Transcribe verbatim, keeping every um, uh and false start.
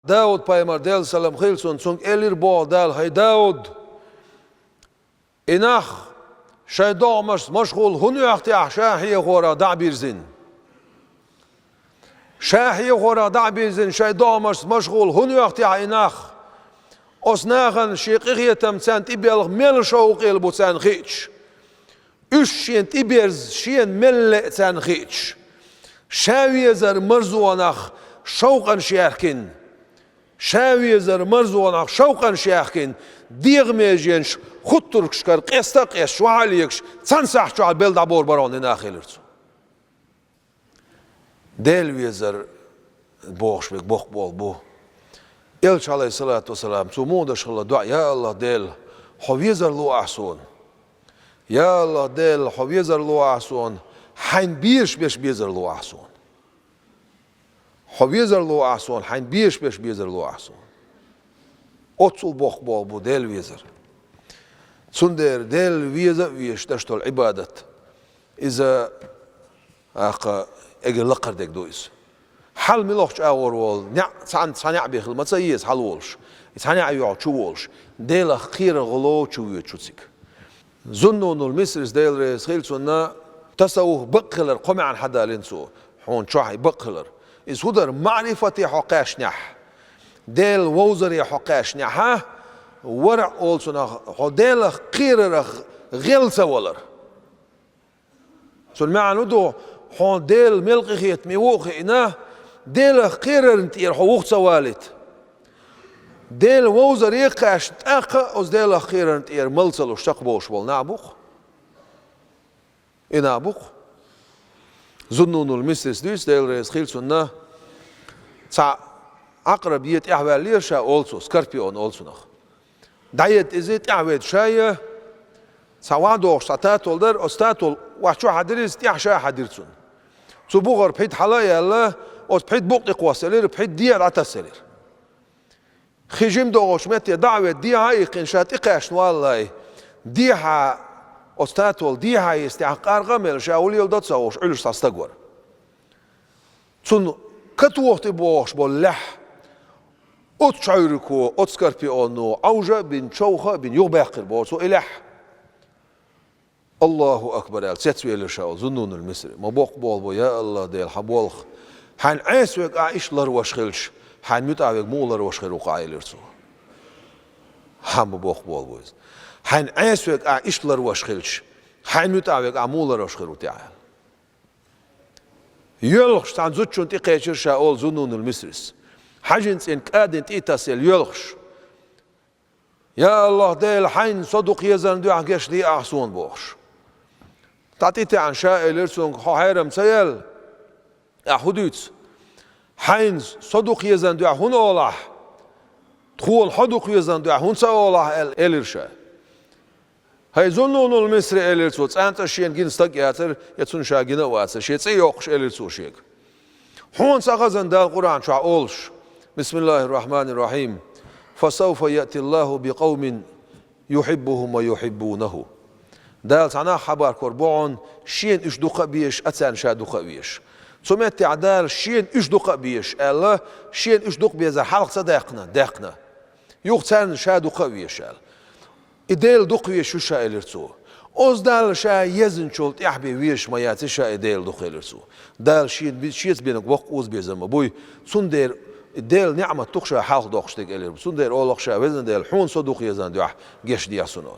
Дауд-пайхамар, Делан салам хилла цунна, цуьнга элира боху Дала: «ХӀай Дауд, и нах шайн догӀмашца машгӀул хӀунда оьху техьа ша хьехорах дӀа а бирзина? Ша хьехорах дӀа а бирзина, шайн догӀмашца машгӀул хӀунда оьху техьа и нах? Оцу нахана шен къинхетам, царна тӀебелла мел шовкъе бу царна хиъча, уьш шена тӀеберза, шена мел лаьа царна хиъча, ша везар марзонах шовкъанаш яьхкина, ша везар марзонах шовкъанаш яьхкина, дегӀан меженаш хуттургашкара къеста а къесташ, вахьа а легаш, цхьана сахьт чохь белла дӀабор бара хьуна и нах», — элира цо. Дела везар бохуш верг боккха болх бу. Элча, Ӏалайхиссалату вассалам, цо муха деш хилла доӀа: «Я АллахӀ Дела, хьо везар ло ахь суна. Я АллахӀ Дела, хьо везар ло ахь суна, хьайна безаш берш безар ло ахь суна. Хьо везар ло ахь суна, хьайна безаш берш безар ло ахь суна». Оццул боккха болх бу Дела везар. Цундела Дела веза а везаш деш долу Ӏибадат, иза тӀаккха эггара лакхара дерг ду иза. Хьал муьлххачу агӀор волу неӀ, цхьана, цхьа неӀ бен хила ма ца еза хьал волуш, и цхьа неӀ йолчу чу волуш, Делах кхерар гӀо ло чу воьдуш цигахь. Зуннунул Мисрис, Дела реза хила цунна, тасаввуф бакъ хилар кхо маьӀна хьадалийна цо, хьуна чохь и бакъ хилар. Иза хӀун дара, маърифате хьо кхаьчнехь, Дела вовзаре хьо кхаьчнехь, вархӀ олу цунах, хьо Делах кхерарах гӀел ца валар. Цуьнан маьӀна ду, хьуна Дела мел къинхетаме ву а хиъна, Делах кхерарна тӀера хьо вуха ца валийта. Дела вовзаре кхаьчна тӀаккха а оцу Делах кхерарна тӀера мала ца луш чекхбовлуш болу нах бу-кх. И нах бу-кх. Зуннунул Мисрис дуьйцу, Дела реза хила цунна, цхьа Ӏакъраб е тӀаьхьаваьллера ша олу цо, скорпион олу цунах. ДӀаедда иза, тӀаьхьаведда ша е, цхьа вахьа догӀуш цхьа татол дара, оцу татол вахьа чу хьадира иза, тӀаьхьа ша хьадира цунна. Цу бухара пхьида хьала а яьлла, оцу пхьида букъ тӀе кхосселира, пхьида дехьа дӀатасселира. Хи жима догӀучу метте дӀа а ведда, дехьа а иккхина, ша тӀекхаьчна валлалц, дехьа, оцу татол дехьа йистехь, къаркъа а мелла, ша хӀун леладо ца хууш, Ӏуьллуш цхьа стаг вара. Цунна катохти бохуш болу лаьхьа оцу чхьуьйрко, оцу скорпионо Ӏовжа а бина, човха а бина, юхабаьккхира боху цо и лаьхьа. «Аллаху акбар», — аьлла, цецвелира ша олу Зуннунул Мисри. Ма боккха болх бу, я АллахӀ Дела, хьан болх. Хьайна Ӏеса верг ахь иштта ларвеш хилча, хьайна муьтӀахь верг муха ларвеш хир ву-кх ахь, элира цо. Хьан ма боккха болх бу иза. Хьайна Ӏеса верг ахь иштта ларвеш хилча, хьайна муьтӀахь верг ахь муха ларвеш хир ву-те ахь, аьлла. Йоьлхуш цхьана зудчунна тӀекхечира ша олу Зуннунул Мисрис. Хьаьжин цӀийнан кӀадина тӀе а тасъелла йоьлхуш. «Я АллахӀ Дела, хьайна со дукха езарна дуьхьа гечде ахь суна», — бохуш. ДӀа тӀетаьӀна ша элира цуьнга: «Хьо хьерам ца яьлла? Ахь хӀун дуьйцу? Хьайна со дукха езарна дуьхьа хӀунда олу ахь? Тхона хьо дукха езарна дуьхьа хӀунда ца олу ахь?» — аьлла, элира ша. «ХӀай Зуннунул Мисри», — элира цо, цӀанцӀа шена гина стаг яцара, я цунна ша гина а вацара, шен цӀе йоккхуш элира цо шега. «Хьуна ца хезна Дала Къуръан чохь олуш: Бисмиллахир Рахманир Рахим. Фасавфа яъти Аллаху бикъавмин юхиббухум ва юхиббунаху». Дала цхьа нах хьабаркор бу хьуна, шена уьш дукха а безаш, а царна ша дукха а везаш. Цу меттехь Дала шена уьш дукха а безаш аьлла, шена уьш дукха безар хьалха ца даьккхина, даьккхина. Юха царна ша дукха а везаш аьлла. И Дела дукха везаш ву ша, элира цо. Оцу Далла ша езначул тӀаьхьа бен везаш ма яц ша и Дела дукха, элира цо. Дала шена би-, шеца бинарг воккха озабезам ма буй, цундела и Делан неӀмат ду-кх ша хьалха доккхуш дерг, элира. Цундела олу-кх ша: «Везан Дела, хьуна со дукха езарна дуьхьа гечдехьа суна».